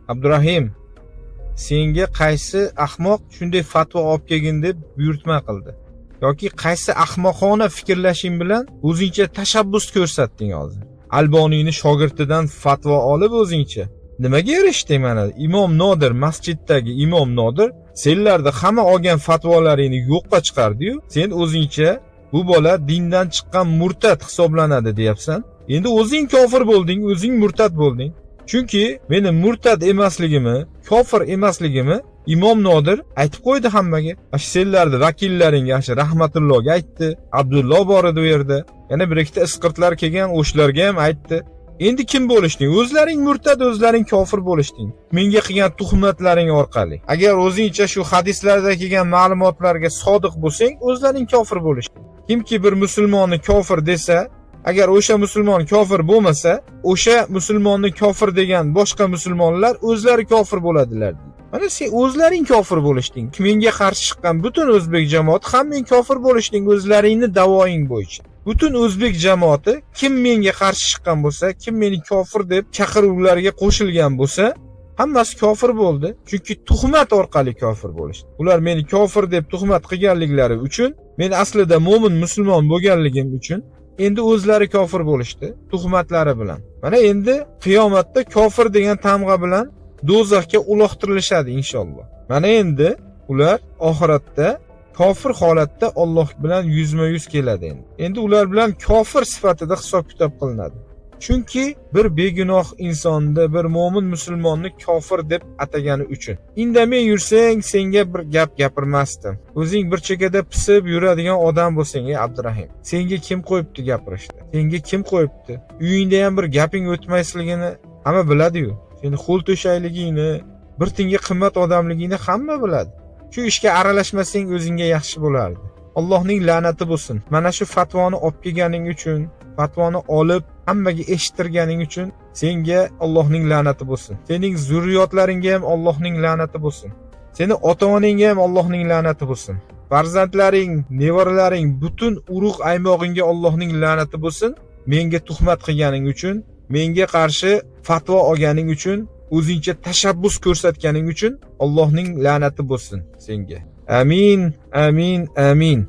Abdurahim, senga qaysi ahmoq shunday fatvo olib kelgin deb buyurtma qildi? Yoki qaysi ahmoqona fikrlashing bilan o'zingcha tashabbus ko'rsatding hozir? Alboniyni shogirdidan fatvo olib o'zingcha nimaga erishding mana? Imom Nodir, masjiddagi Imom Nodir senlarda hamma olgan fatvolaringni yo'qqa chiqardi-yu, sen o'zingcha bu bola dindan chiqqan murtad hisoblanadi deyapsan. Endi o'zing kofir bo'lding, o'zing murtad bo'lding. Chunki meni murtad emasligimni, kofir emasligimni Imom Nodir aytib qo'ydi hammaga. Ana shu senlarni vakillaringga, ana shu Rahmatullohga aytdi, Abdulloh bor edi u yerda. Yana bir ikkita isqirtlar kelgan, o'shalarga ham aytdi. Endi kim bo'lishding? O'zlaring murtad, o'zlaring kofir bo'lishding. Menga qilgan tuhmatlaring orqali. Agar o'zingcha shu hadislarda kelgan ma'lumotlarga sodiq bo'lsang, o'zlaring kofir bo'lishding. Kimki bir musulmonni kofir desa, agar o'sha musulmon kofir bo'lmasa, o'sha musulmonni kofir degan boshqa musulmonlar o'zlari kofir bo'ladilar deydi. Mana sen o'zlaring kofir bo'lishding. Menga qarshi chiqqan butun o'zbek jamoati hammang kofir bo'lishding o'zlaringni da'voing bo'yicha. Butun o'zbek jamoati kim menga qarshi chiqqan bo'lsa, kim meni kofir deb chaqiruvlarga qo'shilgan bo'lsa, hammasi kofir bo'ldi. Chunki tuhmat orqali kofir bo'lishdi. Ular meni kofir deb tuhmat qilganliklari uchun, men aslida mo'min musulmon bo'lganligim uchun endi o'zlari kofir bo'lishdi tuhmatlari bilan. Mana endi qiyomatda kofir degan tamg'a bilan do'zaxga uloqtirilishadi inshaalloh. Mana endi ular oxiratda kofir holatda Alloh bilan yuzma-yuz keladi endi. Endi ular bilan kofir sifatida hisob-kitob qilinadi. Chunki bir begunoh insonni, bir mo'min musulmonni kofir deb atagani uchun. Indamay yursang, senga bir gap gapirmasdim. O'zing bir chekkada pisib yuradigan odam bo'lsang, ey Abdurahim. Senga kim qo'yibdi gapirishni? Senga kim qo'yibdi? Uyingda ham bir gaping o'tmasligini hamma biladi-yu. Seni ho'l to'shakligingni, bir tiyinga qimmat odamligingni hamma biladi. Shu ishga aralashmasang o'zingga yaxshi bo'lardi. Allohning la'nati bo'lsin. Mana shu fatvoni olib kelganing uchun, fatvoni olib hammaga eshittirganing uchun senga Allohning la'nati bo'lsin. Sening zurriyotlaringga ham Allohning la'nati bo'lsin. Seni ota-onangga ham Allohning la'nati bo'lsin. Farzandlaring, nevaralaring, butun urug' aymog'ingga Allohning la'nati bo'lsin. Menga tuhmat qilganing uchun, menga qarshi fatvo olganing uchun, o'zingcha tashabbus ko'rsatganing uchun Allohning la'nati bo'lsin senga. Amin, amin, amin.